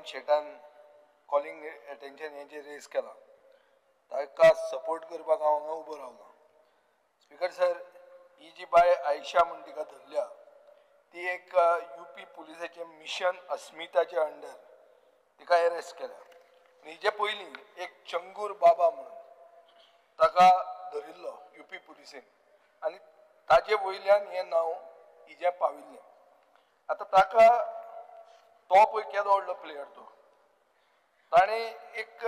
Jayant शेटान calling attention हें जें rays केलां ताका सपोर्ट करपाक हांव हांगा उबो रावलां. स्पीकर सर, ही जी बाय आयशा म्हूण तिका धरल्या ती एक यूपी पुलिसाचे मिशन अस्मिताच्या अंडर तिका एरेस्ट केल्या. आनी हिजे पयलीं एक चंगूर बाबा म्हणून ताका धरिल्लो यूपी पुलिसेन आनी ताजे वयल्यान हें नांव हिजें पाविल्लें. आतां ताका तो पळय केदो व्हडलो प्लेयर तो, ताणें एक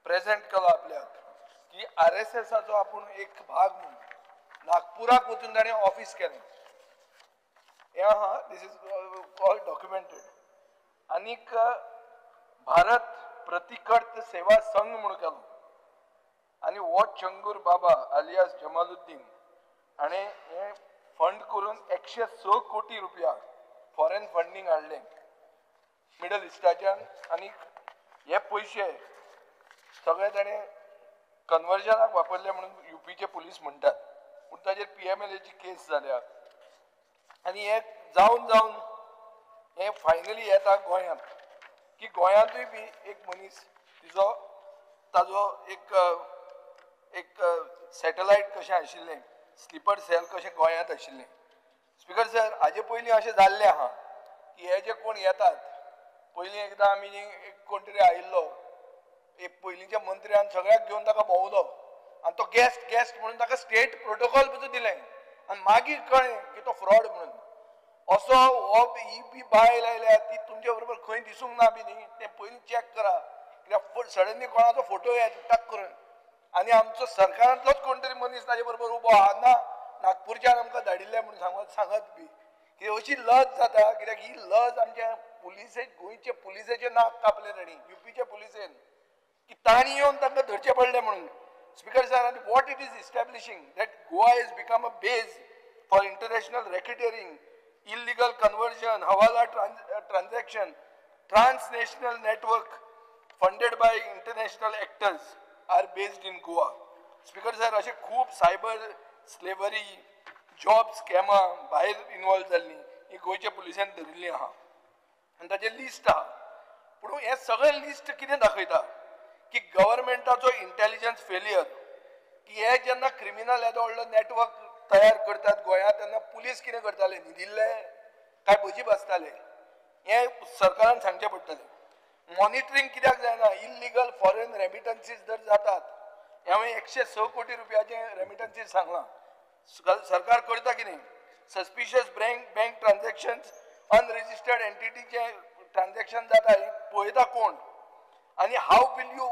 प्रेजेंट केलो आपल्याक की आरएसएसाचो आपूण एक भाग म्हणून नागपुराक वचून ताणें ऑफीस केलें. हें आहा, this is all documented. आनीक भारत प्रतिकर्त सेवा संघ म्हणून केलो आनी हो चंगूर बाबा आलियास जमालुद्दीन हाणें हें फंड करून 106 कोटी रुपया फॉरेन फंडींग हाडलें मिडल इस्टाच्यान आनी हे पयशे सगळे ताणें कन्वर्जनाक वापरले म्हणून युपीचे पुलीस म्हणटात. पूण ताजेर PMLAची केस जाल्या आनी हे जावन जावन हे फायनली येता गोंयांत की गोंयांतूय बी एक मनीस तिजो ताजो एक एक सॅटलायट कशें आशिल्लें, स्लिपर सेल कशें गोंयांत आशिल्लें. स्पीकर सर, हाजे पयलीं अशें जाल्लें आहा की हे जे कोण येतात, पयलीं एकदां आमी एक कोण तरी आयिल्लो एक पयलींच्या मंत्र्यान सगळ्याक घेवन ताका भोंवलो आनी तो गेस्ट गेस्ट म्हणून ताका स्टेट प्रोटोकॉल पसून दिलें आनी मागीर कळ्ळें की तो फ्रॉड म्हणून. असो हो ही बी बायल आयल्या ती तुमचे बरोबर खंय दिसूंक ना बी न्ही, तें पयलीं चॅक करा कित्याक सडनली कोणाचो फोटो येता टक करून आनी आमचो सरकारांतलोच कोण तरी मनीस ताजे बरोबर उबो आहा ना नागपूरच्यान आमकां धाडिल्लें म्हणून सांगत बी की अशी लज जाता. कित्याक ही लज आमच्या पुलिसे गोंयचे पुलिसेचे नाक कापले तांणी युपीच्या पुलिसेन की तांणी येवन तांकां धरचें पडलें म्हणून. स्पीकर सर, आनी what it is establishing that Goa is become a base for international racketeering, illegal conversion, hawala transaction, transnational network funded by international actors are based in Goa. Speaker sir, अशे खूब cyber slavery, job स्कॅमां भायर involve जाल्लीं ही गोंयच्या पुलिसान धरिल्लीं आहा आनी ताचें list आहा. पूण हें सगळें लिस्ट कितें दाखयता की गव्हर्मेंटाचो इंटेलिजन्स फेलियर की हे जेन्ना क्रिमिनल येदो व्हडलो नेटवर्क तयार करतात गोंयांत तेन्ना पुलीस कितें करताले, न्हिदिल्ले काय भजी बसताले हें सरकारान सांगचें पडटलें. मॉनिटरींग कित्याक जायना, इल्लिगल फॉरेन रेमिटन्सीज जर जातात, हांवें 106 कोटी रुपयाचे रेमिटन्सीज सांगलां, सरकार करता कितें? Suspicious bank transactions, unregistered एंटिटीचे transaction जाता पळयता कोण आनी how will you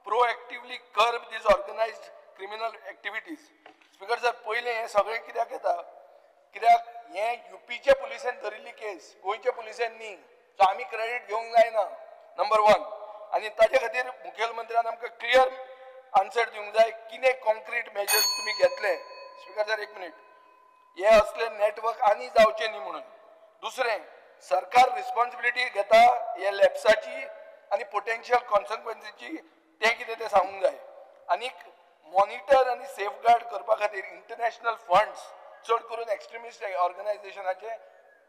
proactively curb these organised criminal activities. Speaker sir, पयलें हें सगळें कित्याक येता, कित्याक हें युपीच्या पुलिसेन धरिल्ली केस, गोंयच्या पुलिसेन न्ही, सो आमी क्रेडीट घेवंक जायना नंबर 1. आनी ताजे खातीर मुखेलमंत्र्यान आमकां क्लियर आन्सर दिवंक जाय कितें कॉन्क्रीट मेजर्स तुमी घेतले. स्पीकर सर, एक मिनीट, हे असले नेटवर्क आनी जावचे न्ही म्हणून. दुसरें, सरकार रिस्पॉन्सिबिलिटी घेता हे लॅप्साची आनी पोटेन्शियल कॉन्सिक्वन्सीची, तें कितें तें सांगूंक जाय. आनीक मॉनिटर आनी सेफगार्ड करपा खातीर इंटरनॅशनल फंड्स चड करून एक्स्ट्रिमिस्ट ऑर्गनायझेशनाचे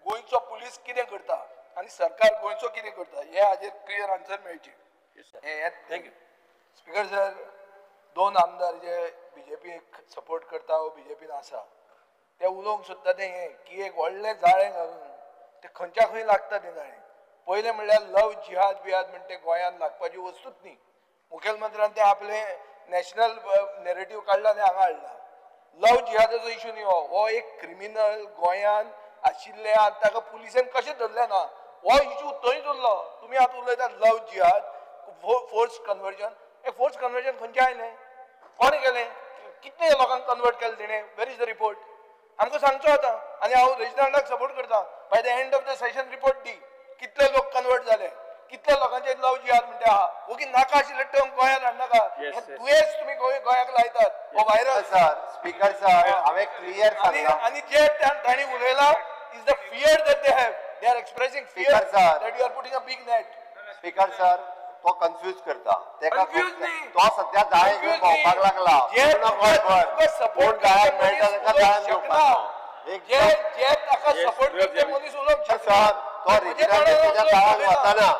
गोंयचो पुलीस कितें करता आनी सरकार गोंयचो कितें करता हे हाजेर क्लियर आन्सर मेळचें. Thank you. Speaker sir, 2 आमदार जे बीजेपीक सपोर्ट करता वो बीजेपीन आसा ते उलोवंक सोदता तें हें की एक व्हडलें जाळें घालून तें खंयच्या खंय लागता तें जाळें. पयलें म्हणल्यार लव जिहाद बिहाद म्हण तें गोंयांत लागपाची वस्तूच न्ही. मुखेलमंत्र्यान तें आपलें नॅशनल नॅरेटीव काडला आनी हांगा हाडला. लव जिहादाचो इशू न्ही हो, हो एक क्रिमिनल गोंयांत आशिल्ले आनी ताका पुलिसेन कशें धरलें ना हो इशू थंयच उरलो. तुमी आतां उलयतात लव जिहाद, फोर्स कन्वर्जन, हे फोर्स कन्वर्जन खंयचें आयलें, कोणें केलें, कितले लोकांक कन्वर्ट केलें तेणें, where is the report आमकां सांगचो आतां. आनी हांव रेजिनाल्डाक सपोर्ट करता, by the end of the session report दी कितले लोक कन्वर्ट जाले, कितले लोकांचे लव जिहाद म्हणटा आहा. ओगी नाका आशिल्ले टर्म गोंयांत हाडनाका, हे दुयेंस तुमी गोंयाक लायतात, हो व्हायरस. सर, स्पीकर सर, हांवें क्लियर सांगलां. आनी जे तांणी उलयलां is the fear that they have, they are expressing fear that you are putting a big net. Speaker sir, तो कन्फ्यूज करता, तो सध्या जाळें घेवन भोंवपाक लागला. कोण जाळ्याक मेळटा ताका जाळ्यान घेवपाक. जे ताका सपोर्ट करता मनीस उलोवंक शकना. सर, तो रिजिनाल्ड ताळाक वचना.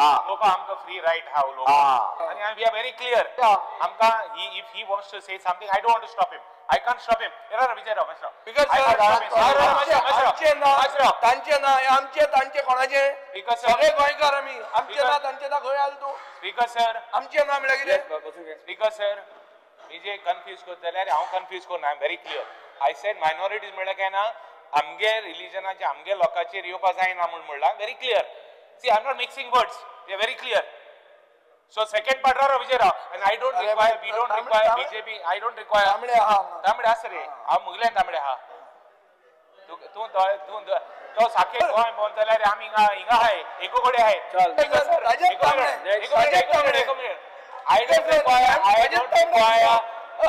उलोवपा आमकां फ्री रायट आहा उलोवपाक आनी we are very clear. आमकां if he wants to say something, I don't want to stop him. I can't stop him. Vijay राव, तांचे ना आमचे तांचे कोणाचे सगळे गोंयकार आमी, आमचे ना तांचे ना खंय आयल तूं? स्पीकर सर, आमचे ना म्हणल्यार कितें? स्पीकर सर, मी जे कन्फ्यूज करता जाल्यार हांव कन्फ्यूज करना. I am very clear. I said minorities म्हणल्यार काय ना, आमगे रिलिजनाचे आमगे लोकांचेर येवपा जायना म्हूण म्हणलां. Very clear. See, I am not mixing words. We are very clear. So second part Rao Vijay Rao, and I don't require, we don't require BJP, I don't require. तांबडे आहा, तांबडे आसा रे, हांव मुगल्यान तांबडे आहा. तूं तूं तो सारकें गोंय भोंवन जाल्यार आमी हिंगा हिंगा आहाय, एको कडेन आहाय. I don't require, I don't require to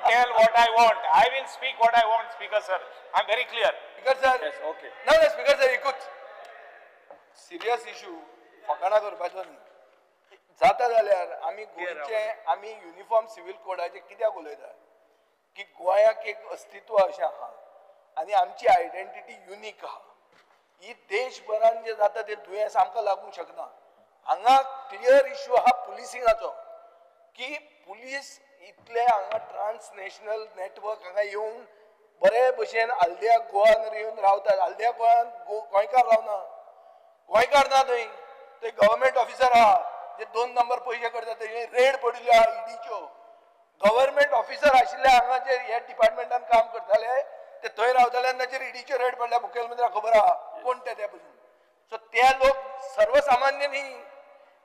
tell what I want. I will speak what I want, Speaker sir. I am very clear. Speaker sir, yes, okay. ना ना स्पीकर सर, एकूच सिरियस इशू फकाणां करपाचो न्ही. जाता जाल्यार आमी गोंयचे आमी युनिफॉर्म सिव्हील कोडाचेर कित्याक उलयता की गोंयाक एक अस्तित्व अशें आहा आनी आमची आयडेंटिटी युनीक आहा. ही देशभरान जें जाता तें दुयेंस आमकां लागूंक शकना. हांगा क्लियर इशू आहा पुलिसिंगाचो की पुलीस इतले हांगा ट्रान्सनॅशनल नेटवर्क हांगा येवन बरे भशेन हल्दिया गोवान येवन रावतात. हल्दिया गोवान गोंयकार रावना, गोंयकार ना थंय, थंय गव्हर्मेंट ऑफिसर आहा जे 2 नंबर पयशे करता, तेजे रेड पडिल्ल्यो आहा ईडीच्यो. गव्हर्मेंट ऑफिसर आशिल्ले हांगा जे ह्या डिपार्टमेंटान काम करताले ते थंय रावताले आनी ताचेर ईडीच्यो रेड पडल्या. मुखेलमंत्र्याक खबर आहा कोण ते त्या पसून. सो ते लोक सर्वसामान्य न्ही,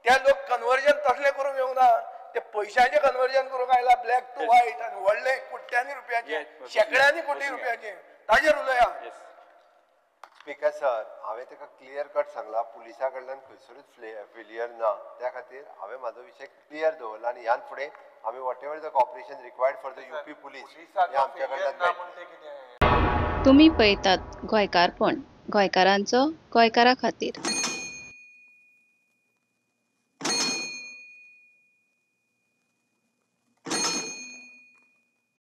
ते लोक कन्वर्जन तसलें करूंक येवंक ना, ते पयशांचें कन्वर्जन करूंक आयला, ब्लॅक टू व्हायट आनी व्हडले कोट्यांनी रुपयाचे, शेंकड्यांनी कोटी रुपयाचे, ताजेर उलया. स्पीकर सर, हांवें ताका क्लियर कट सांगला, पुलिसा कडल्यान खंयसरूच फेलियर ना, त्या खातीर हांवें म्हाजो विशय क्लियर दवरला आनी ह्यान फुडें आमी whatever the cooperation required for the UP police हें आमच्या कडल्यान मेळटलें. तुमी पळयतात गोंयकारपण, गोंयकारांचो गोंयकारा खातीर.